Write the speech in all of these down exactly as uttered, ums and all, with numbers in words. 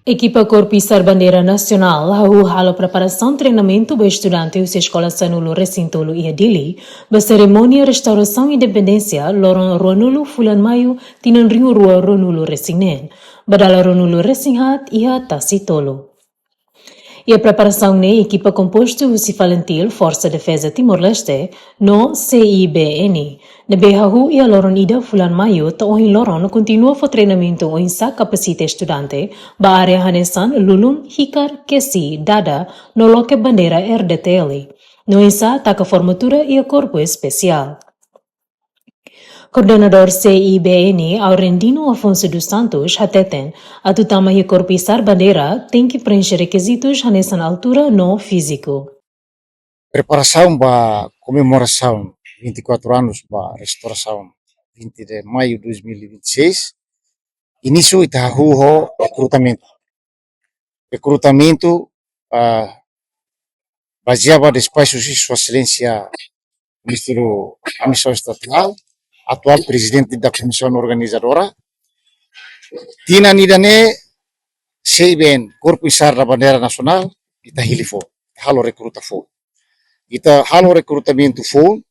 Ekipa Korpu Isar Bandeira Nasionál hahú halo preparasaun treinamentu ba estudante husi eskola sanulu resin tolu iha Dili, ba serimónia restaurasaun independénsia loron ruanulu fulan Maiu tinan rihun rua ruanulu resin neen, ba dala ruanulu resin haat iha Tasi Tolu. Iha preparasaun ne'e ekipa kompostu husi FALINTIL, Forsa Defeza Timor-Leste, no C I B N, ne'ebé hahú iha loron ida fulan Maiu to'o ohin loron kontinua fó treinamentu oinsá kapasita estudante ba área hanesan lulun, hikar, kesi, dada, no loke bandeira R D T L, no oinsá taka formatura iha korpu espesiál. Koordenadór C I B N, Aurendino Afonso dos Santos, hateten, atu tama iha Korpu Isar Bandeira, tenke prenxe rekizitus hanesan altura no fíziku. Preparasaun ba komemorasaun vinte e quatro anos ba restaurasaun, vinte de maio de dois mil e vinte e seis, inísiu ita hahú ho rekrutamentu. Rekrutamentu, ah, bazeia ba despaxu husi Sua Exelénsia Ministru Administrasaun Estatal, atuál prezidente da komisaun organizadora. Tinan ida-ne'e C I B N, Korpu Isar da Bandeira Nasionál, ita hili foun, halo rekruta foun. Ita halo rekrutamentu foun,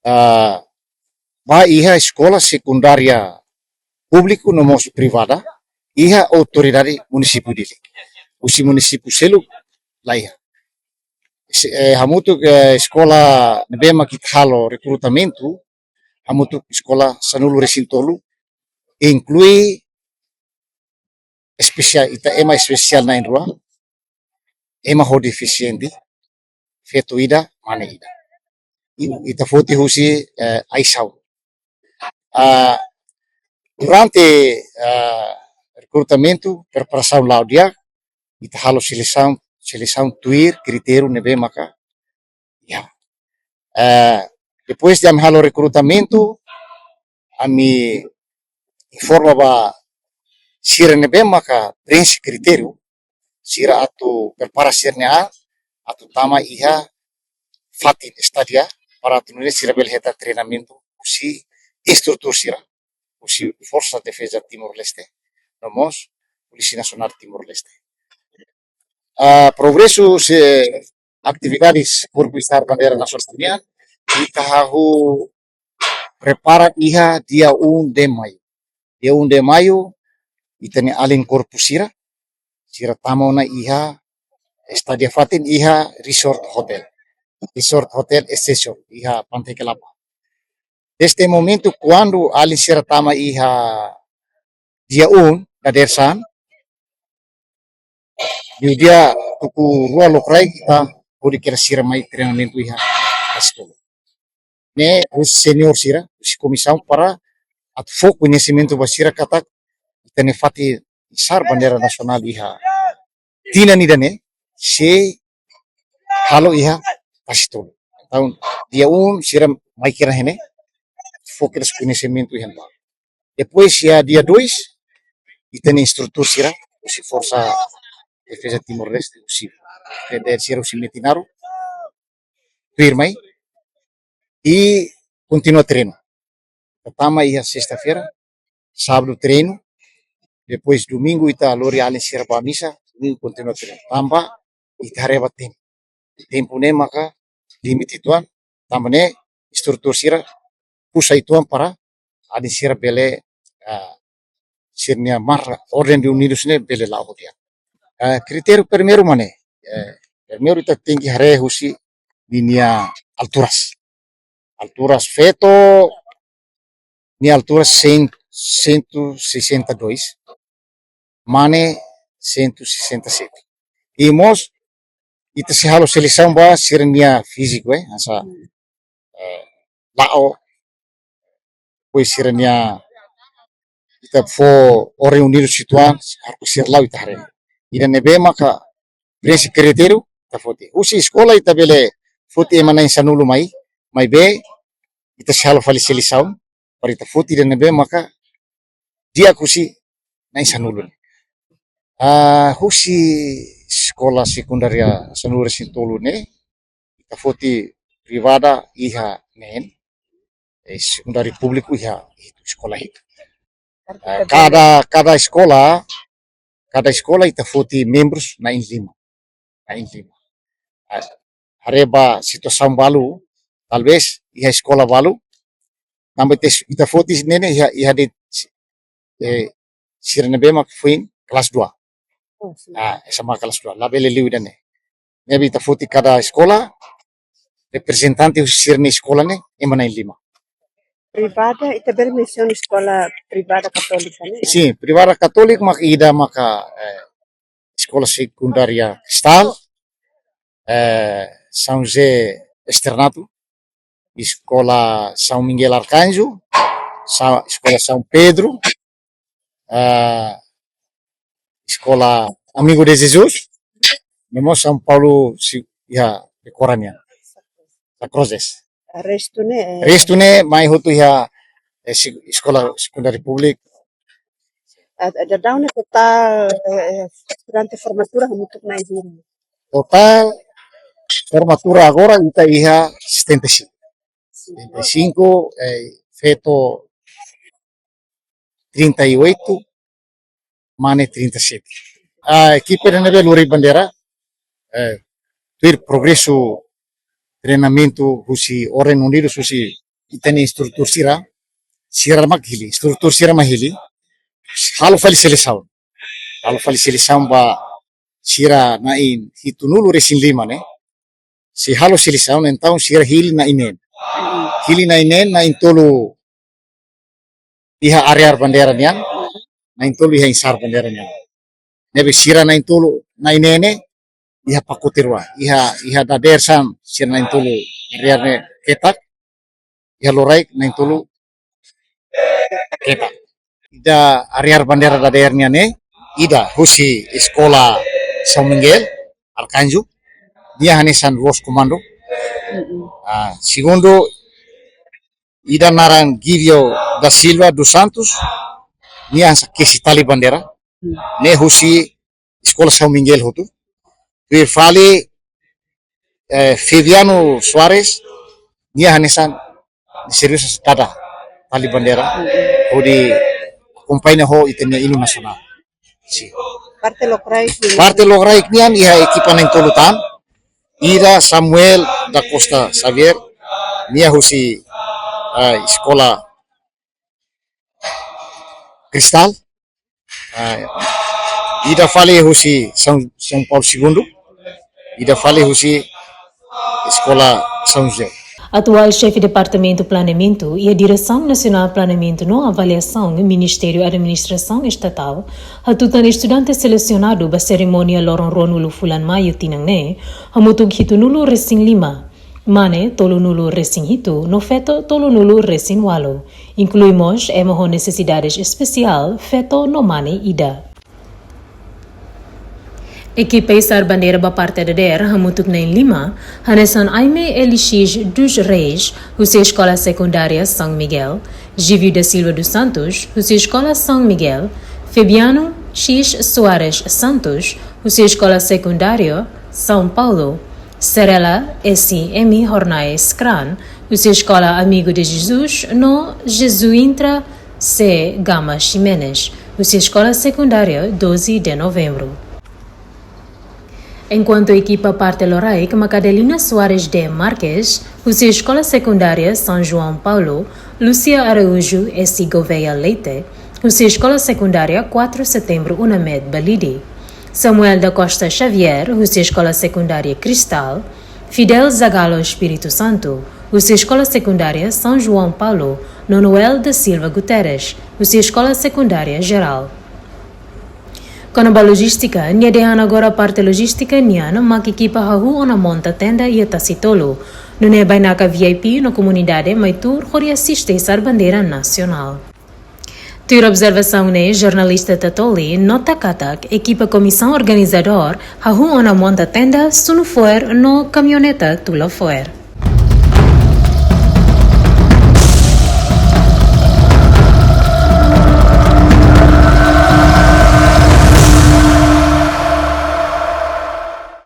ah, ba iha eskola sekundária públiku no mós privada, iha autoridade munisípiu Dili. Husi munisípiu seluk la iha. Se, eh, hamutuk, eh, eskola ne'ebé mak ita halo rekrutamentu, hamutuk eskola sanulu resin tolu, inklui espesiál, ita ema espesiál na'in-rua, ema ho defisiente, feto ida, mane ida. I-, ita foti husi, eh, Aisau. Ah, durante, ah, rekrutamentu, preparasaun la'o di'ak, ita halo selesaun, selesaun tuir kritériu ne'ebé maka, ya. Eh, depois de ami halo rekrutamentu, ami informa ba sira ne'ebé maka prenxe kritériu, sira atu prepara sira-nia an, atu tama iha fatin estádia, para atu nune'e sira bele hetan treinamentu husi instrutór sira, husi Forsa Defeza Timor-Leste, no mós Polísia Nasionál Timor-Leste. Ah, progresu husi atividades Korpu Isar Bandeira Nasionál nian, ita hahú prepara iha dia um de maio. Dia um de maio, ita-nia alin korpu sira, sira tama ona iha estádia fatin iha Resort Hotel. Resort Hotel Excelsior, iha Pantai Kelapa. Desde momentu kuandu alin sira tama iha dia um, dadeer-saan, meiudia tuku rua lokraik ita hodi kera sira mai treinamentu iha Tasi Tolu. Ne'e husi seniór sira, husi komisaun para atu fó koñesimentu ba sira katak ita-nia fatin isar bandeira nasionál iha tinan ida-ne'e sei halo iha Tasi Tolu. Entaun dia um sira mai kera iha ne'e, fó kedas koñesimentu iha ne'ebá. Depois iha dia dois, ita-nia instrutór sira, husi Forsa Defeza Timor-Leste, husi P D R sira, husi Metinaro, tuir mai, i kontinua treinu. Ita tama iha sesta-feira, sábadu treinu, depois domingu ita lori alin sira ba misa, domingu kontinua treinu. Tanba ita haree ba tempu. Tempu ne'e maka limite uitoan, tanba ne'e instrutór sira puxa uitoan para alin sira bele, ah, sira-nia marra Orden de Unidos ne'e bele la'o di'ak. Ah, kritériu primeiru mak ne'e, eh, primeiru ita tenke haree husi ninia alturas. Alturas, feto nia altura cem, cento e sessenta e dois, mane cento e sessenta e sete. I mós ita sei halo selesaun ba sira-nia fíziku, eh, hanesan, eh, la'o, depois sira-nia, ita fó Orden de Unidos uitoan, haree sira la'o ita haree. Ida ne'ebé maka prenxe kritériu, ita foti. Husi eskola ita bele foti ema na'in-sanulu mai, maibé ita sei halo fali selesaun, para ita foti ida ne'ebé maka di'ak husi na'in-sanulu ne'e. Ah, husi eskola sekundária sanulu resin tolu ne'e, ita foti privada iha neen, eh, sekundáriu públiku iha hitu, eskola hitu. Ah, kada, kada eskola kada eskola ita foti membrus na'in lima. Na'in lima. Ah, haree ba situasaun balu, talvés iha eskola balu, tanba ita, ita foti ne'e ne'e iha, iha de'it, eh, sira ne'ebé mak foin kelas dua. Oh, sin. Ah, S M A kelas dua. Labele liu ida-ne'e. Ne'ebé ita foti kada eskola, reprezentante husi sira-nia eskola ne'e, ema na'in lima. Privada, ita bele mensiona eskola privada katólika ne'e? Sin, privada katólika mak ida maka, eh, Eskola Sekundária Cristal, eh, São José Externato, Eskola São Miguel Arcanjo, Sa-, Eskola São Pedro, eh, Eskola Amigo de Jesus, no mós São Paulo, si-, iha Corania, Santa Cruzes. Restu ne'e, eh, restu ne'e mai hotu iha, eh, si-, eskola sekundária públika. Ah, eh, daudaun ne'e totál, eh, eh, durante formatura hamutuk na'in hira? Totál formatura agora ita iha setenta e cinco. Setenta e cinco, eh, feto trinta e oito, mane trinta e sete. Ah, ekipa ida ne'ebé lori bandeira, eh, tuir progresu treinamentu husi Ordem Unidos husi ita-nia instrutór sira, sira mak hili, instrutór sira mak hili, halo fali selesaun. Halo fali selesaun ba sira na'in hitunulu resin lima ne'e. Sei halo selesaun, entaun sira hili na'in neen. Hili na'in neen, na'in tolu iha arriar bandeira nian, na'in tolu iha insar bandeira nian. Ne'ebé sira na'in tolu, na'in neen ne'e iha pakote rua, iha, iha dadeer-saan sira na'in tolu arriar ne'e ketak, iha loraik na'in tolu ketak. Ida arriar bandeira dadeer nian ne'e, ida husi Eskola São Miguel Arcanjo, nia hanesan voz komandu. Mm-mm. Ah, segundu, ida naran Givio da Silva dos Santos, nia hanesan kesi tali bandeira, hmm, ne'e husi Eskola São Miguel hotu. Tuir fali, eh, Fabiano Soares, nia hanesan servisu hanesan dada tali bandeira, hmm, hodi akompaña ho ita-nia inu nasionál. Sin. Parte lokraik nian? Parte lokraik nian iha ekipa na'in tolu tan. Ida Samuel da Costa Xavier, nia husi, ah, Eskola Cristal. Ah, ida fali husi São, São Paulo Segundu. Ida fali husi Eskola São José. Atuál xefe Departamentu Planeamentu iha Diresaun Nasionál Planeamentu no Avaliasaun, Ministériu Administrasaun Estatál, hatutan estudante selesionadu ba serimónia loron ruanulu fulan Maiu tinan ne'e, hamutuk hitunulu resin lima, mane tolunulu resin hitu, no feto tolunulu resin ualu. Inklui mós ema ho nesesidades espesiál, feto no mane ida. Ekipa isar bandeira ba parte dadeer hamutuk na'in lima, hanesan Aime L X dos Reis, husi Eskola Sekundária São Miguel, Gívio da Silva dos Santos, husi Eskola São Miguel, Fabiano X Soares Santos, husi Eskola Sekundária São Paulo, Serela S M Hornais Kran, husi Eskola Amigo de Jesus, no Jesuintra C Gama Ximenes, husi Eskola Sekundária doze de Novembro. Enkuantu ekipa parte loraik mak Adelina Soares de Marques, husi Eskola Sekundária São João Paulo, Lúcia Araújo S Gouveia Leite, husi Eskola Sekundária quatro Setembro Unamed Balide, Samuel da Costa Xavier, husi Eskola Sekundária Cristal, Fidel Zagallo Espírito Santo, husi Eskola Sekundária São João Paulo, no Noel da Silva Guterres, husi Eskola Sekundária Geral. Kona-ba lojístika, nia dehan agora parte lojístika nian mak ekipa hahú ona monta tenda iha tasi tolu, nune'e bainaka V I P no komunidade mai tuur hodi asiste isar bandeira nasionál. Tuir observasaun ne'e, jornalista Tatoli nota katak ekipa komisaun organizadór hahú ona monta tenda, sunu fo'er no kamioneta tula fo'er.